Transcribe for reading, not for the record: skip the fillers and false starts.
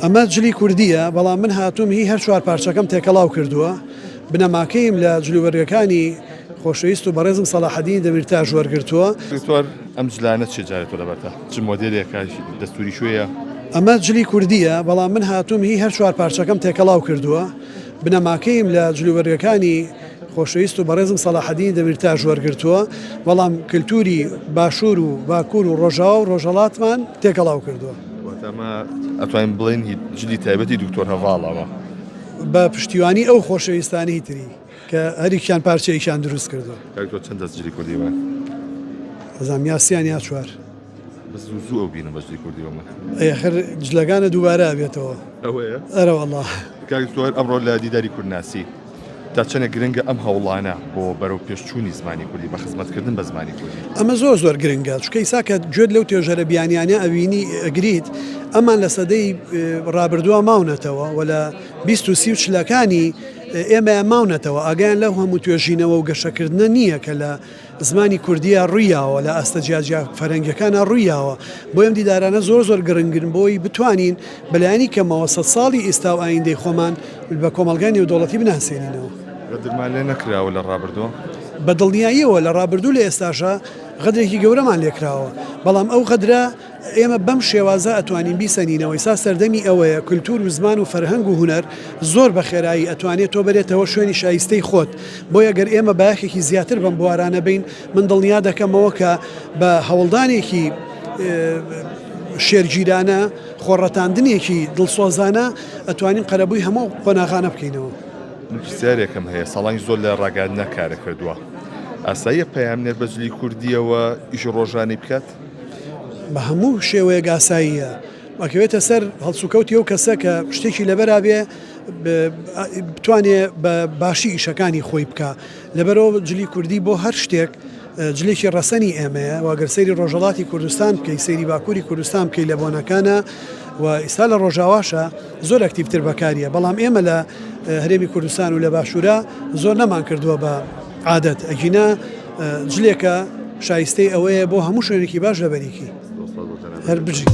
ئەمە جلی کوردییە، بەڵام من هاتووم هی هەر چوار پارچەکەم تێکەڵاو کردووە. بنەماکەیم لە جلوبەرگەکانی خۆشەویست و بەڕێزم سەڵاحەدینی دەمیرتاش وەرگرتووە. دکتۆر ئەم جلانە چیە جارێ تۆ لەبەرتە؟ چ مۆدێلێکە؟ دەستوری کوێیە؟ ئەمە جلی کوردییە، بەڵام من هاتووم هی هەر چوار پارچەکەم تێکەڵاو کردووە. بنەماکەیم لە جلوبەرگەکانی خۆشەویست و بەڕێزم سەڵاحەدینی دەمیرتاش وەرگرتووە، بەڵام کلتوری باشوور و باکوور و ڕۆژاوا و ڕۆژهەڵاتمان تێکەڵاو کردووە. واتە ئەمە ئەتوانین بڵێین هی جلی تایبەتی دکتۆر هەڤاڵە ئەمە. بە پشتیوانی ئەو خۆشەویستانەی تری کە هەریکیان پارچەیەکیان دروست کردووە. کاک تۆ چەند دەست جلی کوردی وایە؟ ئەزانم یا سیان یا چوار. بەس زوو زوو ئەو بینم بە جلی کوردی وە من. ئەی ئەخر جلەکانە دووبارە ئەبێتەوە. ئەوەیە؟ ئەرەوەڵا. کاک دکتۆر ئەمڕۆ لە دیداری کوردناسی تا چەندێک گرنگە ئەم هەوڵانە بۆ بەرەو پێشچوونی زمانی کوردی بە خزمەتکردن بە زمانی کوردی؟ ئەمە زۆر زۆر گرنگە چونکە ئیسا کە گوێت لەو توێژەرە بیانیانە ئەبینی ئەگریت ئەمان لە سەدەی ڕابردووە ماونەتەوە و لە 20 و سی و چلەکانی ئێمەیان ماونەتەوە ئاگایان لەو هەموو توێژینەوە و گەشەکردنە نییە کە لە زمانی کوردییا ڕوویاوە لە ئاستە جیاجیا فەرهەنگیەکانا ڕوویاوە بۆیە ئەم دیدارانە زۆر زۆر گرنگن بۆی بتوانین بەلایەنی کەمەوە سەدساڵی ئیستا و ئایندەی خۆمان بە کۆمەڵگای نێودەوڵەتی بناسێنینەوە. غەدرمان لێ نەکراوە لە ڕابردوو؟ بە دڵنیاییەوە لە ڕابردوو لە ئێستاشا غەدرێکی گەورەمان لێکراوە بەڵام ئەو غەدرە ئێمە بەم شێوازە ئەتوانین بیسەنینەوە، ئیستا سەردەمی ئەوەیە کولتوور و زمان و فەرهەنگ و هونەر زۆر بە خێرایی ئەتوانێ تۆ بەرێتەوە شوێنی شایستەی خۆت، بۆیە گەر ئێمە بایەخێکی زیاتر بەم بوارانە بەین من دڵنیا دەکەمەوە کە بە هەوڵدانێکی شێرگیرانە، خۆڕەتاندنێکی دڵسۆزانە ئەتوانین قەرەبووی هەموو ئەو قۆناغانە بکەینەوە. من پرسیارێکم هەیە، ساڵانی زۆر لە ڕاگەیاندنا کارت کردووە، ئاساییە پەیامنێر بە جلی کوردییەوە ئیشی ڕۆژانەی بکات؟ بە هەموو شێوەیەک ئاساییە ئەکەوێتە سەر هەڵسوکەوتی ئەو کەسە کە شتێکی لەبەرا بێ بتوانێ بە باشی ئیشەکانی خۆی بکە لەبەرەوە جلی کوردی بۆ هەر شتێک جلێکی ڕەسەنی ئێمەیە واگەر سەیری ڕۆژەڵاتی کوردستان بکەی سەیری باکووری کوردستان بکەی لە بۆنەکانە و ئیستا لە ڕۆژاواشە زۆر ئەکتیڤتر بەکاریە بەڵام ئێمە لە هەرێمی کوردستان و لە باشوورە زۆر نەمان کردووە بە عادەت ئەگینا جلێکە شایستەی ئەوەیە بۆ هەموو شوێنێکی باش لەبەریکی هەر بژی.